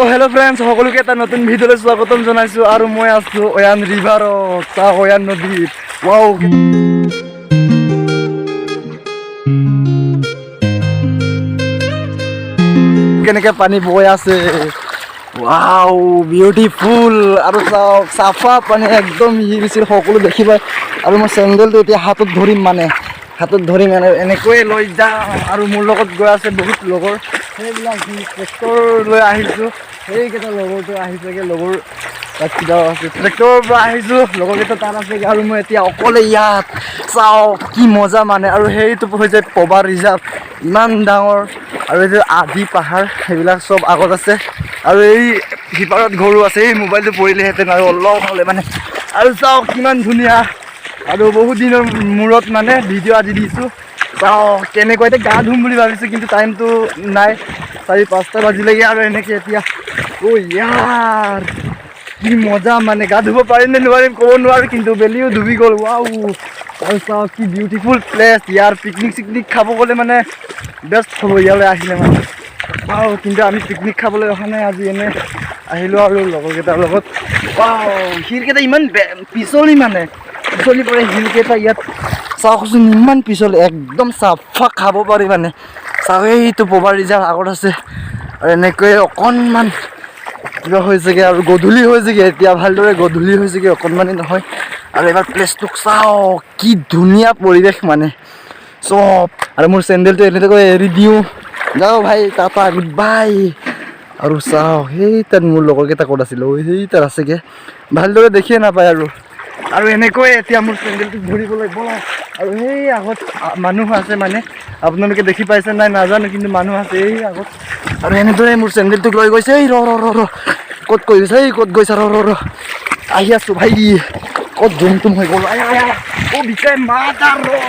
তো hello' friends, সকলোকে এটা নতুন ভিডিঅ'লৈ স্বাগতম জনাইছোঁ। আৰু মই আছোঁ অয়ান ৰিভাৰত। চাওক, অয়ান নদীত। ৱাও, কেনেকৈ পানী বৈ আছে! Wow, beautiful! আৰু চাওক, চাফা পানী একদম, শিল চিল সকলো দেখি পায়। আৰু মই চেণ্ডেলটো এতিয়া হাতত ধৰিম, মানে হাতত ধৰিম, এনেকৈয়ে লৈ যাম। আৰু মোৰ লগত গৈ আছে বহুত লগৰ। সেইবিলাক ট্ৰেক্টৰ লৈ আহিছোঁ, সেইকেইটা লগৰটো আহিছেগৈ। লগৰ তাত কিবা আছে, ট্ৰেক্টৰৰ পৰা আহিছোঁ, লগৰকেইটা তাত আছেগৈ আৰু মই এতিয়া অকলে ইয়াত। চাওক কি মজা মানে। আৰু সেইটো হৈছে পবা ৰিজাৰ্ভ, ইমান ডাঙৰ। আৰু এইটো আদি পাহাৰ, সেইবিলাক চব আগত আছে। আৰু এই সিপাৰত ঘৰো আছে। এই মোবাইলটো পৰিলেহেঁতেন আৰু অলপ হ'লে মানে। আৰু চাওক কিমান ধুনীয়া। আৰু বহুত দিনৰ মূৰত মানে ভিডিঅ' আজি দিছোঁ। চাওক কেনেকুৱা। এতিয়া গা ধুম বুলি ভাবিছোঁ, কিন্তু টাইমটো নাই, 4-5টা বাজিলেগৈ। আৰু এনেকৈ এতিয়া, অ' ইয়াৰ কি মজা মানে। গা ধুব পাৰিম নে নোৱাৰিম ক'ব নোৱাৰোঁ, কিন্তু বেলিও ডুবি গ'ল। ৱাও, আৰু চাওক কি বিউটিফুল প্লেচ। ইয়াৰ পিকনিক চিকনিক খাব গ'লে মানে বেষ্ট হ'ব ইয়ালৈ আহিলে মানে। ৱাও, কিন্তু আমি পিকনিক খাবলৈ অহা নাই আজি, এনে আহিলোঁ আৰু লগৰকেইটাৰ লগত। ৱাও, শিলকেইটা ইমান পিছলি, মানে পিছলি পৰে শিলকেইটা ইয়াত। চাওকচোন, ইমান পিছল, একদম চাফা, খাব পাৰি মানে। চাওক, এইটো পবা ৰিজাৰ্ভ আগত আছে। আৰু এনেকৈ অকণমান কিবা হৈছেগৈ আৰু গধূলি হৈছেগৈ এতিয়া, ভালদৰে গধূলি হৈছেগৈ, অকণমানি নহয়। আৰু এবাৰ প্লেচটোক চাওক, কি ধুনীয়া পৰিৱেশ মানে চব। আৰু মোৰ চেণ্ডেলটো এনেকৈ এৰি দিওঁ। যাওঁ ভাই, টাটা, গুড বাই। আৰু চাওক, সেই তাত মোৰ লগৰকেইটা ক'ত আছিলে? ঐ, সেই তাত আছেগৈ, ভালদৰে দেখিয়ে নাপায়। আৰু এনেকৈ এতিয়া মোৰ চেণ্ডেলটো ধৰিবলৈ ব'লক। আৰু সেই আগত মানুহ আছে মানে, আপোনালোকে দেখি পাইছে নাই নাজানো, কিন্তু মানুহ আছে এই আগত। আৰু এনেদৰে মোৰ চেণ্ডেলটোক লৈ গৈছে। এই ৰ ৰ ৰ ৰ, ক'ত গৈছে? এই ক'ত গৈছা? ৰ ৰ ৰ, আহি আছোঁ ভাই। ক'ত জুম তুম হৈ গ'ল? আয়া আয়া, অ' বিকাই মাদাৰ, ৰ ৰ,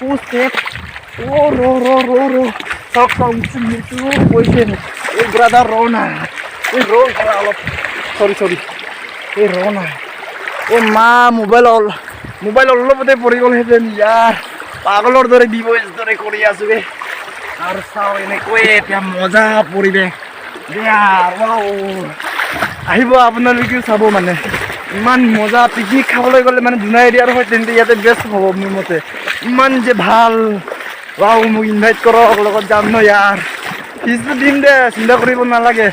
অ' অ' ৰ ৰ ৰ ৰ। চাওক চাওক, মৃত্যু কৈছে। এই ব্ৰাদাৰ, ৰ না, এই ৰ অলপ, চৰি চৰি, এই ৰ না। অ' মা, মোবাইল অলপতে পৰি গ'লহেঁতেন ইয়াৰ। পাগলৰ দৰে বিবইজ দৰে কৰি আছোঁ বে। আৰু চাওঁ, এনেকৈয়ে এতিয়া মজা পৰিৱেশ ইয়াৰ। ৱাও, আহিব আপোনালোকেও চাব মানে, ইমান মজা। পিকনিক খাবলৈ গ'লে মানে জোনাই এৰিয়াৰ হয়, তেন্তে ইয়াতে বেষ্ট হ'ব মোৰ মতে। ইমান যে ভাল, ৱাও। মোক ইনভাইট কৰক, লগত যাম ন ইয়াৰ। ফিজটো দিম দে, চিন্তা কৰিব নালাগে।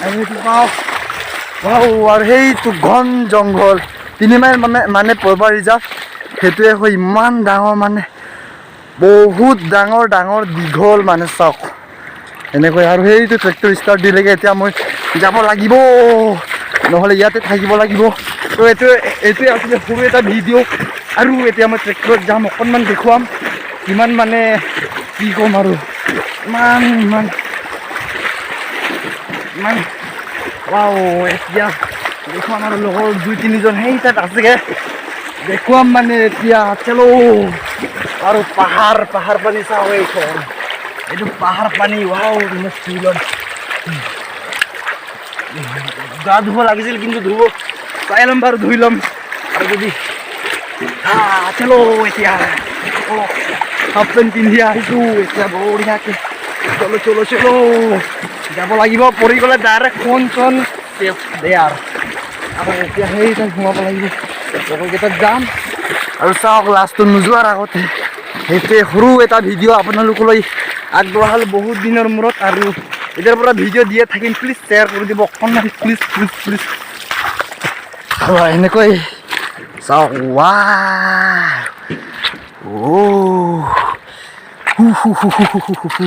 আৰু সেইটো চাওক, ৱাও। আৰু সেইটো ঘন জংঘল, 3 মাইল মানে পবা ৰিজাৰ্ভ সেইটোৱে হয়। ইমান ডাঙৰ মানে, বহুত ডাঙৰ ডাঙৰ দীঘল মানে। চাওক এনেকৈ। আৰু সেইটো ট্ৰেক্টৰ ষ্টাৰ্ট দিলেগৈ। এতিয়া মই যাব লাগিব, নহ'লে ইয়াতে থাকিব লাগিব। তো এইটোৱে আছিলে সৰু এটা ভিডিঅ'। আৰু এতিয়া মই ট্ৰেক্টৰত যাম, অকণমান দেখুৱাম কিমান মানে কি ক'ম আৰু, ইমান ইমান ইমান, ৱাও। এতিয়া দেখুৱাম আৰু লগৰ দুই তিনিজন সেই তাত আছেগৈ, দেখুৱাম মানে এতিয়া। চলো। আৰু পাহাৰ পাহাৰ পানী চাওঁ, এইখন এইটো পাহাৰ পানী। ৱাও, মই চুই ল'ম। গা ধুব লাগিছিল, কিন্তু ধুব চাই ল'ম বাৰু, ধুই ল'ম। আৰু যদি চলো। এতিয়া হাফ পেণ্ট পিন্ধি আহিছোঁ। এতিয়া বঢ়িয়াকৈ চলো চলো চলো, যাব লাগিব। পৰি গ'লে ডাইৰেক্ট ফোন চোন দে। আৰু এতিয়া সেই তাত সোমাব লাগিব, লগৰকেইটাত যাম। আৰু চাওক, লাষ্টটো নোযোৱাৰ আগতে সেইটোৱে সৰু এটা ভিডিঅ' আপোনালোকলৈ আগবঢ়ালোঁ বহুত দিনৰ মূৰত। আৰু এতিয়াৰ পৰা ভিডিঅ' দিয়ে থাকিম। প্লিজ শ্বেয়াৰ কৰি দিব অকণমান, প্লিজ প্লিজ প্লিজ। আৰু এনেকৈ চাওক, ৱা অ' হু হু হু হু হু হু হু।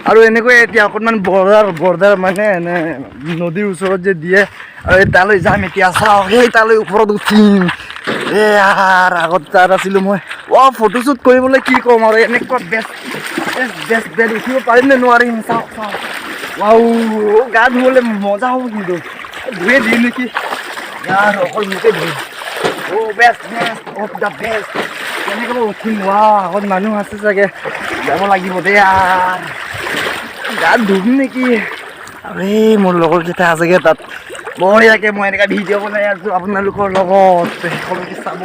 আৰু এনেকৈ এতিয়া অকণমান বৰ্ডাৰ বৰ্ডাৰ মানে এনে নদীৰ ওচৰত যে দিয়ে, আৰু এই তালৈ যাম এতিয়া। চাওক, সেই তালৈ ওপৰত উঠিম। ইয়াৰ আগত তাত আছিলোঁ মই। অ' ফটোশ্বুট কৰিবলৈ কি ক'ম আৰু, এনেকুৱা বেষ্ট বেষ্ট বেষ্ট বেষ্ট। উঠিব পাৰিম নে নোৱাৰিম? চাওক চাওক, ৱাও, গা ধুবলৈ মজা হ'ব, কিন্তু ধুয়ে দিম নেকি ইয়াৰ? অকল মোকে ধুই। অ' best best of the best. কেনেকৈ বা উঠিম? ৱাও, আগত মানুহ আছে চাগে, যাব লাগিব দেই। ইয়াৰ গা ধুম নেকি? আৰু এই মোৰ লগৰকেইটা আছেগৈ তাত বঢ়িয়াকৈ। মই এনেকুৱা ভিডিঅ' বনাই আছোঁ আপোনালোকৰ লগত, সকলোকে চাব।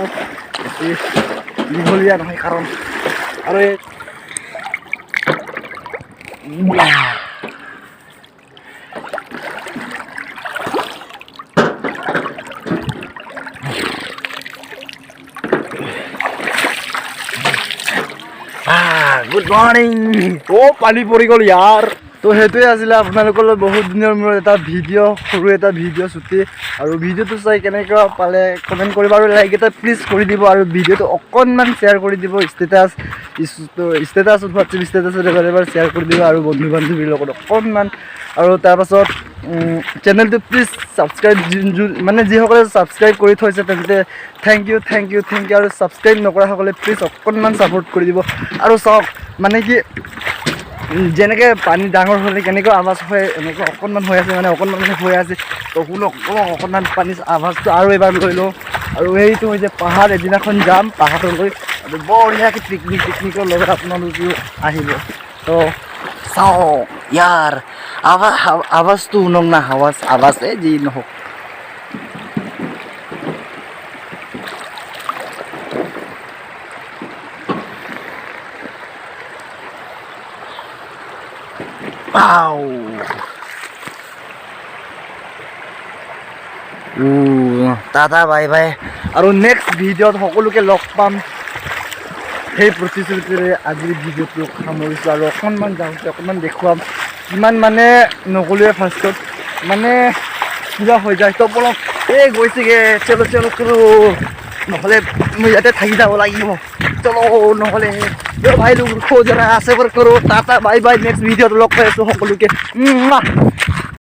বেছি দীঘলীয়া নহয় কাৰণ। আৰু এই গুড মৰ্ণিং। অ' পানী পৰি গ'ল ইয়াৰ। তো সেইটোৱে আছিলে আপোনালোকলৈ বহুত দিনৰ মূৰত এটা ভিডিঅ', সৰু এটা ভিডিঅ' ছুটি। আৰু ভিডিঅ'টো চাই কেনেকুৱা পালে কমেণ্ট কৰিব আৰু লাইক এটা প্লিজ কৰি দিব আৰু ভিডিঅ'টো অকণমান শ্বেয়াৰ কৰি দিব। ষ্টেটাছত, হোৱাটছএপ ষ্টেটাছত এবাৰ এবাৰ শ্বেয়াৰ কৰি দিব আৰু বন্ধু বান্ধৱীৰ লগত অকণমান। আৰু তাৰপাছত চেনেলটো প্লিজ ছাবস্ক্ৰাইব, মানে যিসকলে ছাবস্ক্ৰাইব কৰি থৈছে তেন্তে thank you, thank you, thank you। আৰু ছাবস্ক্ৰাইব নকৰাসকলে প্লিজ অকণমান ছাপোৰ্ট কৰি দিব। আৰু চাওক, মানে কি যেনেকৈ পানী ডাঙৰ হ'লে কেনেকুৱা আৱাজ হয়, এনেকুৱা অকণমান হৈ আছে, মানে অকণমান মানে হৈ আছে। তো শুনক, অকণমান পানী আৱাজটো আৰু এবাৰ লৈ লওঁ। আৰু সেইটো হৈছে পাহাৰ। এদিনাখন যাম পাহাৰলৈ আৰু বঢ়িয়াকৈ পিকনিকৰ লগত আপোনালোকেও আহিব। তো চাওক ইয়াৰ আৱাজটো শুনক না, আৱাজ আৱাজ এই যি নহওক। Wow! Tata, bye bye. আৰু নেক্সট ভিডিঅ'ত সকলোকে লগ পাম, সেই প্ৰতিশ্ৰুতিৰে আজিৰ ভিডিঅ'টো সামৰিছোঁ। আৰু অকণমান যাওঁতে অকণমান দেখুৱাম, কিমান মানে নগ'লোৱে ফাৰ্ষ্টত, মানে কিবা হৈ যায়। তো বলক, এই গৈছেগৈ। চলো চলো চলো, নহ'লে মই ইয়াতে থাকি যাব লাগিব। চলো নহ'লে। অ' ভাই লোক, रुको जरा, सबर करो। Tata, bye bye. নেক্সট ভিডিঅ'ত লগ পাই আছোঁ সকলোকে।